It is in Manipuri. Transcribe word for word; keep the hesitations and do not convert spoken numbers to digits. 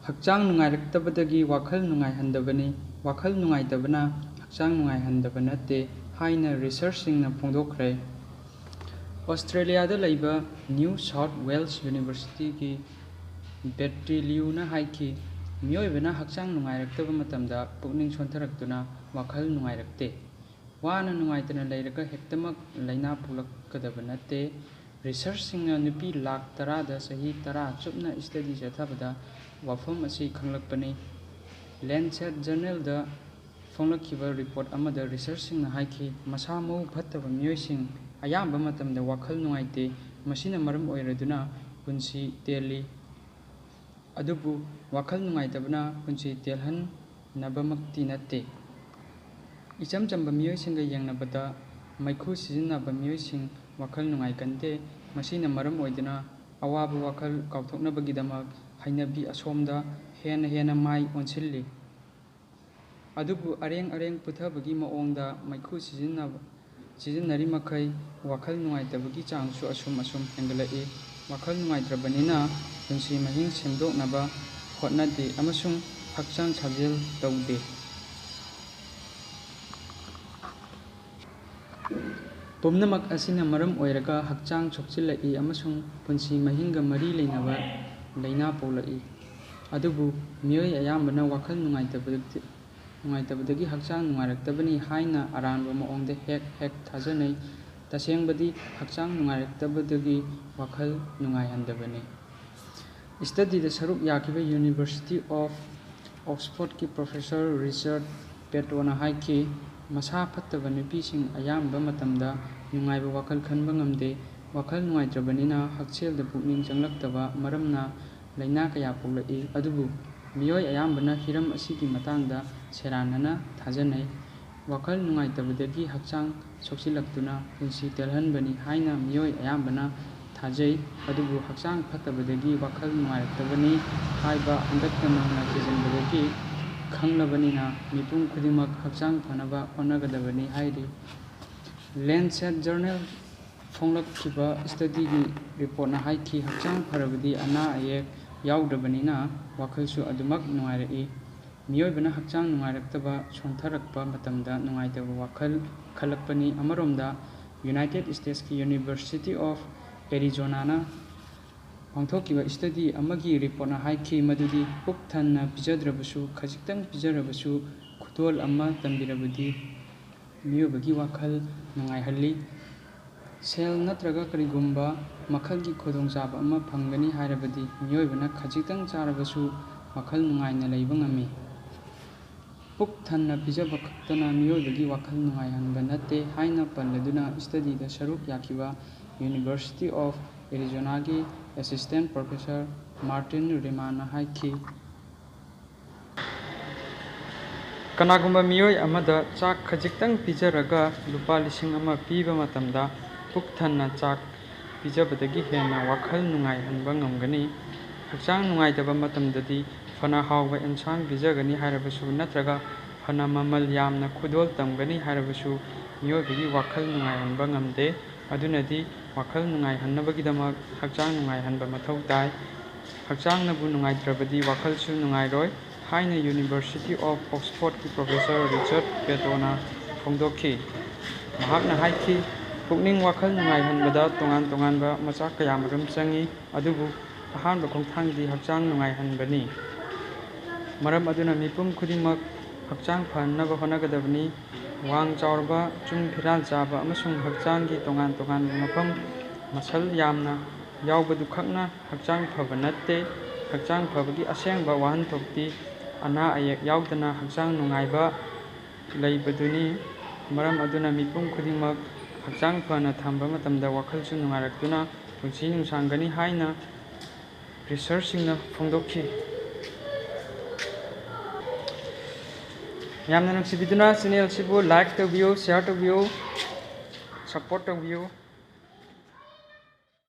ꯍꯛꯆꯥꯡ ꯅꯨꯡꯉꯥꯏꯔꯛꯇꯕꯗꯒꯤ ꯋꯥꯈꯜ ꯅꯨꯡꯉꯥꯏꯍꯟꯗꯕꯅꯤ, ꯋꯥꯈꯜ ꯅꯨꯡꯉꯥꯏꯇꯕꯅ ꯍꯛꯆꯥꯡ ꯅꯨꯡꯉꯥꯏꯍꯟꯗꯕ ꯅꯠꯇꯦ ꯍꯥꯏꯅ ꯔꯤꯁꯔꯆꯁꯤꯡꯅ ꯐꯣꯡꯗꯣꯛꯈ꯭ꯔꯦ꯫ ꯑꯣꯁꯇ꯭ꯔꯦꯂꯤꯌꯥꯗ ꯂꯩꯕ ꯅ꯭ꯌꯨ ꯁꯥꯎꯠ ꯋꯦꯜꯁ ꯌꯨꯅꯤꯚꯔꯁꯤꯇꯤꯒꯤ ꯕꯦꯇ꯭ꯔꯤ ꯂꯤꯌꯨꯅ ꯍꯥꯏꯈꯤ, ꯃꯤꯑꯣꯏꯕꯅ ꯍꯛꯆꯥꯡ ꯅꯨꯡꯉꯥꯏꯔꯛꯇꯕ ꯃꯇꯝꯗ ꯄꯨꯛꯅꯤꯡ ꯁꯣꯟꯊꯔꯛꯇꯨꯅ ꯋꯥꯈꯜ ꯅꯨꯡꯉꯥꯏꯔꯛꯇꯦ꯫ ꯋꯥꯅ ꯅꯨꯡꯉꯥꯏꯇꯅ ꯂꯩꯔꯒ ꯍꯦꯛꯇꯃꯛ ꯂꯥꯏꯅꯥ ꯄꯣꯛꯂꯛꯀꯗꯕ ꯅꯠꯇꯦ꯫ ꯔꯤꯁꯔꯆꯁꯤꯡꯅ ꯅꯨꯄꯤ ꯂꯥꯈ ꯇꯔꯥꯗ ꯆꯍꯤ ꯇꯔꯥ ꯆꯨꯞꯅ ꯁ꯭ꯇꯗꯤ ꯆꯠꯊꯕꯗ ꯋꯥꯐꯝ ꯑꯁꯤ ꯈꯪꯂꯛꯄꯅꯤ꯫ ꯂꯦꯟꯁꯦꯠ ꯖꯔꯅꯦꯜꯗ ꯐꯣꯡꯂꯛꯈꯤꯕ ꯔꯤꯄꯣꯔꯠ ꯑꯃꯗ ꯔꯤꯁꯔꯆꯁꯤꯡꯅ ꯍꯥꯏꯈꯤ, ꯃꯁꯥ ꯃꯎ ꯐꯠꯇꯕ ꯃꯤꯑꯣꯏꯁꯤꯡ ꯑꯌꯥꯝꯕ ꯃꯇꯝꯗ ꯋꯥꯈꯜ ꯅꯨꯡꯉꯥꯏꯇꯦ, ꯃꯁꯤꯅ ꯃꯔꯝ ꯑꯣꯏꯔꯗꯨꯅ ꯄꯨꯟꯁꯤ ꯇꯦꯜꯂꯤ꯫ ꯑꯗꯨꯕꯨ ꯋꯥꯈꯜ ꯅꯨꯡꯉꯥꯏꯇꯕꯅ ꯄꯨꯟꯁꯤ ꯇꯦꯜꯍꯟꯅꯕꯃꯛꯇꯤ ꯅꯠꯇꯦ꯫ ꯏꯆꯝ ꯆꯝꯕ ꯃꯤꯑꯣꯏꯁꯤꯡꯒ ꯌꯦꯡꯅꯕꯗ ꯃꯩꯈꯨ ꯁꯤꯖꯤꯟꯅꯕ ꯃꯤꯑꯣꯏꯁꯤꯡ ꯋꯥꯈꯜ ꯅꯨꯡꯉꯥꯏꯒꯟꯗꯦ꯫ ꯃꯁꯤꯅ ꯃꯔꯝ ꯑꯣꯏꯗꯨꯅ ꯑꯋꯥꯕ ꯋꯥꯈꯜ ꯀꯥꯎꯊꯣꯛꯅꯕꯒꯤꯗꯃꯛ ꯍꯩꯅꯕꯤ ꯑꯁꯣꯝꯗ ꯍꯦꯟꯅ ꯍꯦꯟꯅ ꯃꯥꯏ ꯑꯣꯟꯁꯤꯜꯂꯤ꯫ ꯑꯗꯨꯕꯨ ꯑꯔꯦꯡ ꯑꯔꯦꯡ ꯄꯨꯊꯕꯒꯤ ꯃꯑꯣꯡꯗ ꯃꯩꯈꯨ ꯁꯤꯖꯤꯟꯅꯕ, ꯁꯤꯖꯤꯟꯅꯔꯤ ꯃꯈꯩ ꯋꯥꯈꯜ ꯅꯨꯡꯉꯥꯏꯇꯕꯒꯤ ꯆꯥꯡꯁꯨ ꯑꯁꯨꯝ ꯑꯁꯨꯝ ꯍꯦꯟꯒꯠꯂꯛꯏ꯫ ꯋꯥꯈꯜ ꯅꯨꯡꯉꯥꯏꯇ꯭ꯔꯕꯅꯤꯅ ꯄꯨꯟꯁꯤ ꯃꯍꯤꯡ ꯁꯦꯝꯗꯣꯛꯅꯕ ꯍꯣꯠꯅꯗꯦ ꯑꯃꯁꯨꯡ ꯍꯛꯆꯥꯡ ꯁꯥꯖꯦꯜ ꯇꯧꯗꯦ꯫ ꯄꯨꯝꯅꯃꯛ ꯑꯁꯤꯅ ꯃꯔꯝ ꯑꯣꯏꯔꯒ ꯍꯛꯆꯥꯡ ꯁꯣꯛꯆꯤꯜꯂꯛꯏ ꯑꯃꯁꯨꯡ ꯄꯨꯟꯁꯤ ꯃꯍꯤꯡꯒ ꯃꯔꯤ ꯂꯩꯅꯕ ꯂꯥꯏꯅꯥ ꯄꯣꯛꯂꯛꯏ꯫ ꯑꯗꯨꯕꯨ ꯃꯤꯑꯣꯏ ꯑꯌꯥꯝꯕꯅ ꯋꯥꯈꯜ ꯅꯨꯡꯉꯥꯏꯇꯕꯗ-, ꯅꯨꯡꯉꯥꯏꯇꯕꯗꯒꯤ ꯍꯛꯆꯥꯡ ꯅꯨꯡꯉꯥꯏꯔꯛꯇꯕꯅꯤ ꯍꯥꯏꯅ ꯑꯔꯥꯟꯕ ꯃꯑꯣꯡꯗ ꯍꯦꯛ ꯍꯦꯛ ꯊꯥꯖꯅꯩ꯫ ꯇꯁꯦꯡꯕꯗꯤ ꯍꯛꯆꯥꯡ ꯅꯨꯡꯉꯥꯏꯔꯛꯇꯕꯗꯒꯤ ꯋꯥꯈꯜ ꯅꯨꯡꯉꯥꯏꯍꯟꯗꯕꯅꯤ꯫ ꯁ꯭ꯇꯗꯤꯗ ꯁꯔꯨꯛ ꯌꯥꯈꯤꯕ University of Oxfordꯀꯤ ꯄ꯭ꯔꯣꯐꯦꯁꯔ ꯔꯤꯆꯥꯔꯗ ꯄꯦꯇꯣꯅ ꯍꯥꯏꯈꯤ, ꯃꯁꯥ ꯐꯠꯇꯕ ꯅꯨꯄꯤꯁꯤꯡ ꯑꯌꯥꯝꯕ ꯃꯇꯝꯗ ꯅꯨꯡꯉꯥꯏꯕ ꯋꯥꯈꯜ ꯈꯟꯕ ꯉꯝꯗꯦ꯫ ꯋꯥꯈꯜ ꯅꯨꯡꯉꯥꯏꯇ꯭ꯔꯕꯅꯤꯅ ꯍꯛꯁꯦꯜꯗ ꯄꯨꯛꯅꯤꯡ ꯆꯪꯂꯛꯇꯕ ꯃꯔꯝꯅ ꯂꯥꯏꯅꯥ ꯀꯌꯥ ꯄꯣꯛꯂꯛꯏ꯫ ꯑꯗꯨꯕꯨ ꯃꯤꯑꯣꯏ ꯑꯌꯥꯝꯕꯅ ꯍꯤꯔꯝ ꯑꯁꯤꯒꯤ ꯃꯇꯥꯡꯗ ꯁꯦꯔꯥꯟꯅꯅ ꯊꯥꯖꯅꯩ꯫ ꯋꯥꯈꯜ ꯅꯨꯡꯉꯥꯏꯇꯕꯗꯒꯤ ꯍꯛꯆꯥꯡ ꯁꯣꯛꯆꯤꯜꯂꯛꯇꯨꯅ ꯄꯨꯟꯁꯤ ꯇꯦꯜꯍꯟꯕꯅꯤ ꯍꯥꯏꯅ ꯃꯤꯑꯣꯏ ꯑꯌꯥꯝꯕꯅ ꯊꯥꯖꯩ꯫ ꯑꯗꯨꯕꯨ ꯍꯛꯆꯥꯡ ꯐꯠꯇꯕꯗꯒꯤ ꯋꯥꯈꯜ ꯅꯨꯡꯉꯥꯏꯔꯛꯇꯕꯅꯤ ꯍꯥꯏꯕ ꯍꯟꯗꯛꯇ ꯅꯧꯅ ꯊꯤꯖꯤꯟꯕꯗꯒꯤ ꯈꯪꯂꯕꯅꯤꯅ ꯃꯤꯄꯨꯝ ꯈꯨꯗꯤꯡꯃꯛ ꯍꯛꯆꯥꯡ ꯐꯅꯕ ꯍꯣꯠꯅꯒꯗꯕꯅꯤ ꯍꯥꯏꯔꯤ꯫ ꯂꯦꯟꯁꯦꯠ ꯖꯔꯅꯦꯜ ꯐꯣꯡꯂꯛꯈꯤꯕ ꯁ꯭ꯇꯗꯤꯒꯤ ꯔꯤꯄꯣꯔꯠꯅ ꯍꯥꯏꯈꯤ, ꯍꯛꯆꯥꯡ ꯐꯔꯕꯗꯤ ꯑꯅꯥ ꯑꯌꯦꯛ ꯌꯥꯎꯗ꯭ꯔꯕꯅꯤꯅ ꯋꯥꯈꯜꯁꯨ ꯑꯗꯨꯃꯛ ꯅꯨꯡꯉꯥꯏꯔꯛꯏ꯫ ꯃꯤꯑꯣꯏꯕꯅ ꯍꯛꯆꯥꯡ ꯅꯨꯡꯉꯥꯏꯔꯛꯇꯕ, ꯁꯣꯟꯊꯔꯛꯄ ꯃꯇꯝꯗ ꯅꯨꯡꯉꯥꯏꯇꯕ ꯋꯥꯈꯜ ꯈꯜꯂꯛꯄꯅꯤ꯫ ꯑꯃꯔꯣꯝꯗ United States ꯀꯤ University of Arizona ꯅ ꯄꯥꯡꯊꯣꯛꯈꯤꯕ study ꯑꯃꯒꯤ report ꯅ ꯍꯥꯏꯈꯤ ꯃꯗꯨꯗꯤ ꯄꯨꯛ ꯊꯟꯅ ꯄꯤꯖꯗ꯭ꯔꯕꯁꯨ, ꯈꯖꯤꯛꯇꯪ ꯄꯤꯖꯔꯕꯁꯨ ꯈꯨꯗꯣꯜ ꯑꯃ ꯇꯝꯕꯤꯔꯕꯗꯤ ꯃꯤꯑꯣꯏꯕꯒꯤ ꯋꯥꯈꯜ ꯅꯨꯡꯉꯥꯏꯍꯜꯂꯤ꯫ ꯁꯦꯜ ꯅꯠꯇ꯭ꯔꯒ ꯀꯔꯤꯒꯨꯝꯕ ꯃꯈꯜꯒꯤ ꯈꯨꯗꯣꯡꯆꯥꯕ ꯑꯃ ꯐꯪꯒꯅꯤ ꯍꯥꯏꯔꯕꯗꯤ ꯃꯤꯑꯣꯏꯕꯅ ꯈꯖꯤꯛꯇꯪ ꯆꯥꯔꯕꯁꯨ ꯋꯥꯈꯜ ꯅꯨꯡꯉꯥꯏꯅ ꯂꯩꯕ ꯉꯝꯃꯤ꯫ ꯄꯨꯛ ꯊꯟꯅ ꯄꯤꯖꯕ ꯈꯛꯇꯅ ꯃꯤꯑꯣꯏꯕꯒꯤ ꯋꯥꯈꯜ ꯅꯨꯡꯉꯥꯏꯍꯟꯕ ꯅꯠꯇꯦ ꯍꯥꯏꯅ ꯄꯜꯂꯗꯨꯅ study ꯗ ꯁꯔꯨꯛ ꯌꯥꯈꯤꯕ University of Arizona ꯒꯤ Assistant Professor Martin Reman ꯅ ꯍꯥꯏꯈꯤ꯫ ꯀꯅꯥꯒꯨꯝꯕ ꯃꯤꯑꯣꯏ ꯑꯃꯗ ꯆꯥꯛ ꯈꯖꯤꯛꯇꯪ ꯄꯤꯖꯔꯒ ꯂꯨꯄꯥ ꯂꯤꯁꯤꯡ ꯑꯃ ꯄꯤꯕ ꯃꯇꯝꯗ ꯄꯨꯛ ꯊꯟꯅ ꯆꯥꯛ ꯄꯤꯖꯕꯗꯒꯤ ꯍꯦꯟꯅ ꯋꯥꯈꯜ ꯅꯨꯡꯉꯥꯏꯍꯟꯕ ꯉꯝꯒꯅꯤ꯫ ꯍꯛꯆꯥꯡ ꯅꯨꯡꯉꯥꯏꯇꯕ ꯃꯇꯝꯗꯗꯤ ꯐꯅ ꯍꯥꯎꯕ ꯑꯦꯟꯁꯥꯡ ꯄꯤꯖꯒꯅꯤ ꯍꯥꯏꯔꯕꯁꯨ ꯅꯠꯇ꯭ꯔꯒ ꯐꯅ ꯃꯃꯜ ꯌꯥꯝꯅ ꯈꯨꯗꯣꯜ ꯇꯝꯒꯅꯤ ꯍꯥꯏꯔꯕꯁꯨ ꯃꯤꯑꯣꯏꯕꯒꯤ ꯋꯥꯈꯜ ꯅꯨꯡꯉꯥꯏꯍꯟꯕ ꯉꯝꯗꯦ꯫ ꯑꯗꯨꯅꯗꯤ ꯋꯥꯈꯜ ꯅꯨꯡꯉꯥꯏꯍꯟꯅꯕꯒꯤꯗꯃꯛ ꯍꯛꯆꯥꯡ ꯅꯨꯡꯉꯥꯏꯍꯟꯕ ꯃꯊꯧ ꯇꯥꯏ꯫ ꯍꯛꯆꯥꯡꯅꯕꯨ ꯅꯨꯡꯉꯥꯏꯇ꯭ꯔꯕꯗꯤ ꯋꯥꯈꯜꯁꯨ ꯅꯨꯡꯉꯥꯏꯔꯣꯏ ꯍꯥꯏꯅ University of Oxford ꯀꯤ Professor Richard Peto ꯅ ꯐꯣꯡꯗꯣꯛꯈꯤ꯫ ꯃꯍꯥꯛꯅ ꯍꯥꯏꯈꯤ, ꯄꯨꯛꯅꯤꯡ ꯋꯥꯈꯜ ꯅꯨꯡꯉꯥꯏꯍꯟꯕꯗ ꯇꯣꯉꯥꯟ ꯇꯣꯉꯥꯟꯕ ꯃꯆꯥꯛ ꯀꯌꯥꯃꯔꯨꯝ ꯆꯪꯏ, ꯑꯗꯨꯕꯨ ꯑꯍꯥꯟꯕ ꯈꯣꯡꯊꯥꯡꯗꯤ ꯍꯛꯆꯥꯡ ꯅꯨꯡꯉꯥꯏꯍꯟꯕꯅꯤ꯫ ꯃꯔꯝ ꯑꯗꯨꯅ ꯃꯤꯄꯨꯝ ꯈꯨꯗꯤꯡꯃꯛ ꯍꯛꯆꯥꯡ ꯐꯍꯟꯅꯕ ꯍꯣꯠꯅꯒꯗꯕꯅꯤ꯫ ꯋꯥꯡ ꯆꯥꯎꯔꯕ, ꯆꯨꯡ ꯐꯤꯔꯥꯜ ꯆꯥꯕ ꯑꯃꯁꯨꯡ ꯍꯛꯆꯥꯡꯒꯤ ꯇꯣꯉꯥꯟ ꯇꯣꯉꯥꯟꯕ ꯃꯐꯝ ꯃꯁꯜ ꯌꯥꯝꯅ ꯌꯥꯎꯕꯗꯨꯈꯛꯅ ꯍꯛꯆꯥꯡ ꯐꯕ ꯅꯠꯇꯦ꯫ ꯍꯛꯆꯥꯡ ꯐꯕꯒꯤ ꯑꯁꯦꯡꯕ ꯋꯥꯍꯟꯊꯣꯛꯇꯤ ꯑꯅꯥ ꯑꯌꯦꯛ ꯌꯥꯎꯗꯅ ꯍꯛꯆꯥꯡ ꯅꯨꯡꯉꯥꯏꯕ ꯂꯩꯕꯗꯨꯅꯤ꯫ ꯃꯔꯝ ꯑꯗꯨꯅ ꯃꯤꯄꯨꯝ ꯈꯨꯗꯤꯡꯃꯛ ꯍꯛꯆꯥꯡ ꯐꯅ ꯊꯝꯕ ꯃꯇꯝꯗ ꯋꯥꯈꯜꯁꯨ ꯅꯨꯡꯉꯥꯏꯔꯛꯇꯨꯅ ꯄꯨꯟꯁꯤ ꯅꯨꯡꯁꯥꯡꯒꯅꯤ ꯍꯥꯏꯅ research ꯁꯤꯡꯅ ꯐꯣꯡꯗꯣꯛꯈꯤ꯫ ꯌꯥꯝꯅ ꯅꯨꯡꯁꯤꯕꯤꯗꯨꯅ channel ꯁꯤꯕꯨ like ꯇꯧꯕꯤꯌꯨ, share ꯇꯧꯕꯤꯌꯨ, support ꯇꯧꯕꯤꯌꯨ꯫